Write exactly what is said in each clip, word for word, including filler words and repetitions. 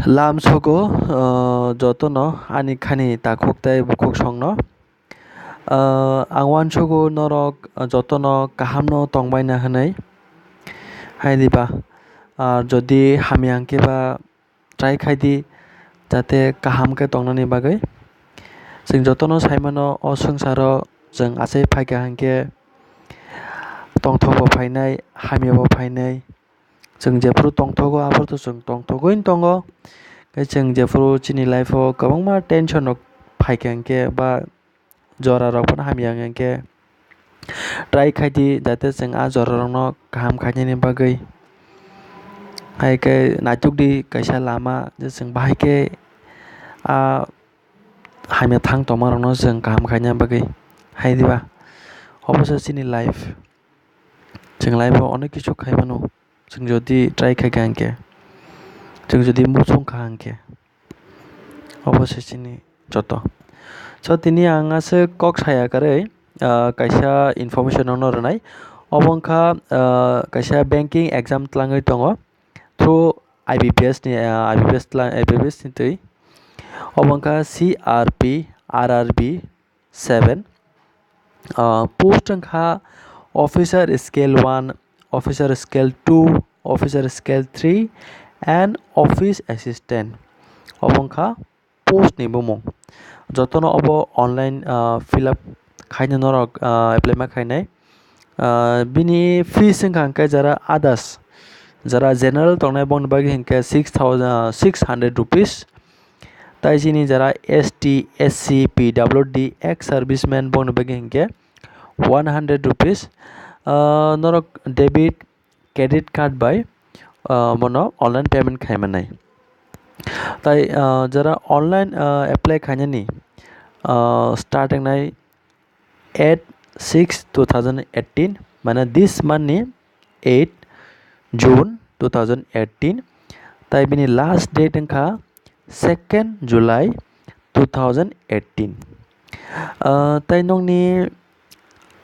Lamsogo, ah, jotono ani khani takhuk tei bukhuk songno. Ah, ang uansugo norok jotono kahamno tongbaina hwnwi. Hai diba? Ar jodi hamya hwnkhe ba try khai di, jate kaham khe tongnani bagwi. Chwng jotono sai mano, o swngcharo chwng achai phaikha hwnkhe tongthokbo phainai, hamyabo phainai. Chwng jephuru tongthogo, aphuru to chwng tongthogwi tongo. Tei chwng jephuru chini life-o kwbangma tension rok phaikha hwnkhe ba jorarok phano hamya wngya hwnkhe try khai di, jate chwng a jorarokno kaham khainani bagwi. Hai khe naituk di kaisa lama, je chwng bahai khe a hamya thang tongmarokno chwng kaham khaina bagwi. Hai diba? Obo se chini life. Chwng life-o onek kisu khai mano. Chwng jodi try khai kha hwnkhe, chwng jodi muchung kha hwnkhe, obo se chini joto. So, tini ang aswk kok saya kwrwi, ah, kaisa information nokno rwnai. Obo wngkha, ah, kaisa banking exam twlangwi tongo through I B P S ni, ah, I B P S tla-, I B P S ni twi. Obo wngkha C R P, R R B, seven. Ah, post wngkha Officer Scale one, Officer Scale two, Officer Scale three and Office Assistant. Obo wngkha post ni bumung. Jotono obo online, ah, fill up khaina norok, ah, apply ma khainai. Ah, bini fees wngkha hwnkhe jara others, jara general tongnai bongni bagwi hwnkhe six thousand, ah, six hundred rupees. Tai chini jara S T, S C, P W D, ex serviceman bongni bagwi hwnkhe one hundred rupees. Ah, norok debit, credit card bai, ah, bono online payment khai manai. Tai, ah, jara online, ah, apply khainani, ah, start wngnai eight six two thousand eighteen, mane this month ni eight June two thousand eighteen, tai bini last date wngkha second July two thousand eighteen. Ah, tai nokni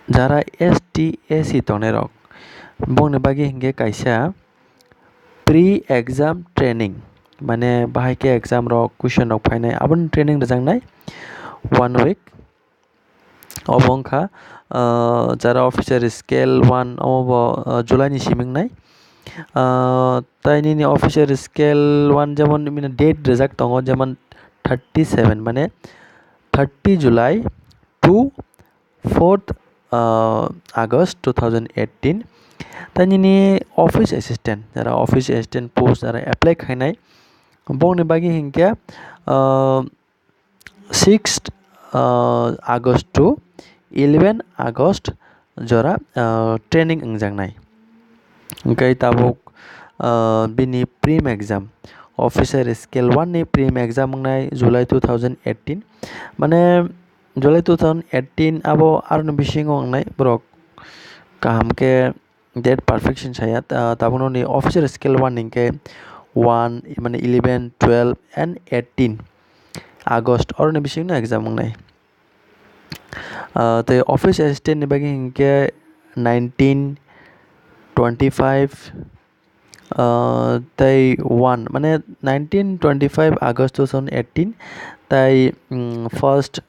jara S T, S C tongnai rok, bongni bagwi hwnkhe kaisa pre exam training, mane bahai khe exam rok, question rok phainai, aboni training rwjaknai one week. Obo wngkha, ah, jara Officer Scale one, omo bo, ah, July ni simi wngnai. Ah, tai nini Officer Scale one jemon nini date rijak tongo, jemon thirty seven, mane thirty July to fourth, ah, August two thousand eighteen. Tai nini Office Assistant, jara Office Assistant post jara apply khainai, bongni bagwi hinkhe, ah, sixth, ah, August to eleven August jora, ah, training wngjaknai. Hwnkhe tabuk, ah, bini prim exam, Officer Scale one ni prim exam wngnai July two thousand eighteen. Mane July two thousand eighteen abo aroni bisingo wngnai borok kaham khe date perfection saya, ah, tabukno ni Officer Scale one hinkhe one, mane eleven, twelve and eighteen August, oroni bisingno exam wngnai. Ah, tei Office Assistant ni bagwi hinkhe nineteen, twenty-five, ah, tei one, mane nineteen, twenty-five August two thousand eighteen, tei, mm, first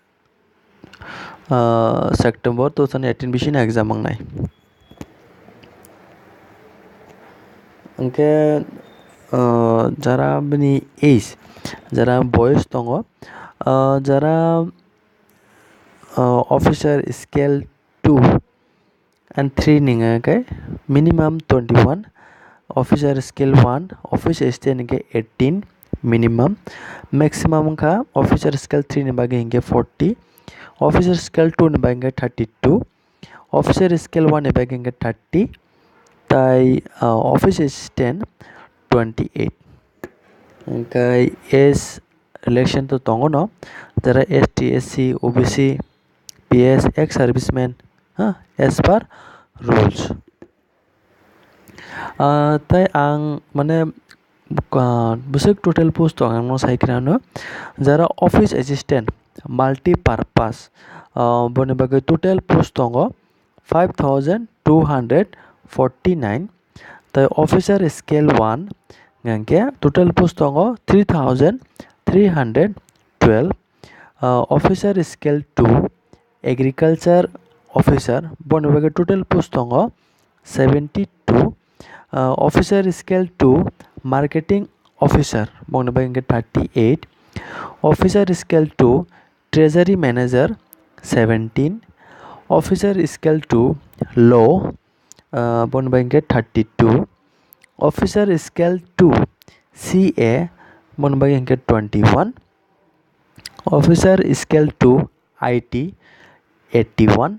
ah, September two thousand eighteen bisino exam wngnai. Hwnkhe, ah, jara bini age, jara boyos tongo, ah, jara, ah, Officer Scale two and three ni hwnkhe minimum twenty-one, Officer Scale one, Office Assistant hinkhe eighteen minimum, maximum wngkha Officer Scale three ni bagwi hinkhe forty, Officer Scale two ni bagwi hinkhe thirty-two, Officer Scale one ni bagwi hinkhe thirty, tai, ah, Office Assistant twenty-eight. Hwnkhe age relaxation to tongo no, jara S T, S C, O B C, P S, ex serviceman, ha, as per rules. Ah, tai ang mane, ah, bwswk total post tong ang no sai khna no, jara Office Assistant multi purpose, ah, boni bagwi total post tongo five thousand two hundred forty-nine, tai Officer Scale one Hingke total post tongo three thousand three hundred twelve. Ah, officer scale two, agriculture officer, boni bagwi total post tongo seventy two. Ah, officer scale two, marketing officer, boni bagwi hingke thirty eight. Officer scale two, treasury manager, seventeen. Officer scale two, law, ah, boni bagwi hingke thirty two. Officer scale two, C A, boni bagwi hingke twenty one. Officer scale two, I T, eighty one.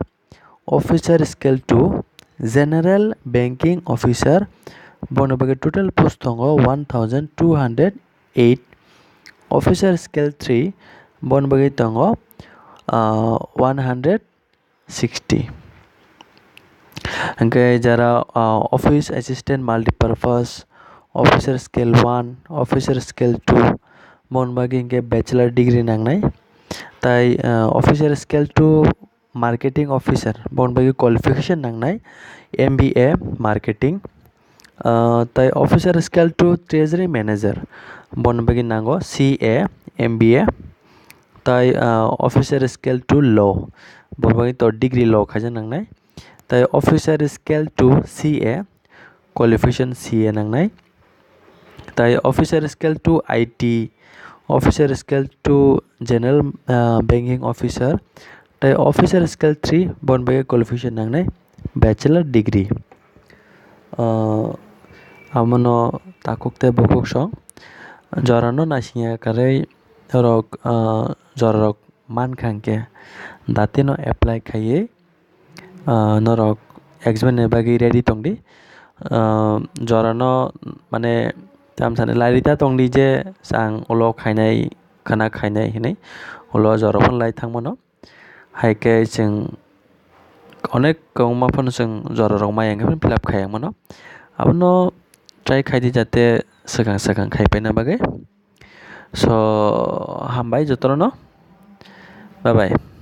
Officer scale two, general banking officer, boni bagwi total post tongo one thousand two hundred eight. Officer scale three, boni bagwi tongo, ah, one hundred sixty. Hingke jara, ah, office assistant multipurpose officer scale one, officer scale two, boni bagwi hingke bachelor degree nangnai. Tai, ah, officer scale two marketing officer, boni bagwi qualification nangnai M B A marketing. Ah, tai officer scale two treasury manager, boni bagwi nango C A, M B A. Tai, ah, officer scale two law, boni bagwi to degree law khaijak nangnai. Tai officer scale two C A, qualification C A nangnai. Tai officer scale two I T, officer scale two general, ah, banking officer, tai officer scale three boni bagwi qualification nangnai bachelor degree. Ah, amono takhuk tei bukhuk song jorano naisingya kwrwi rok, ah, jorarok mankha hwnkhe datino apply khaiwi, ah, norok exam ni bagwi ready tongdi. Ah, jorano mane tamsani lai rita tongdi je ang ulo khainai, khwna khainai hinwi ulo jorao phano lai thangmano. Hai khe chwng onek kwbangma phano chwng jorarok maya hwnkhe phano fill up khai mano. Abono try khaidi jate swkang swkang khai paina bagwi. So, hambai jotono. Bye bye.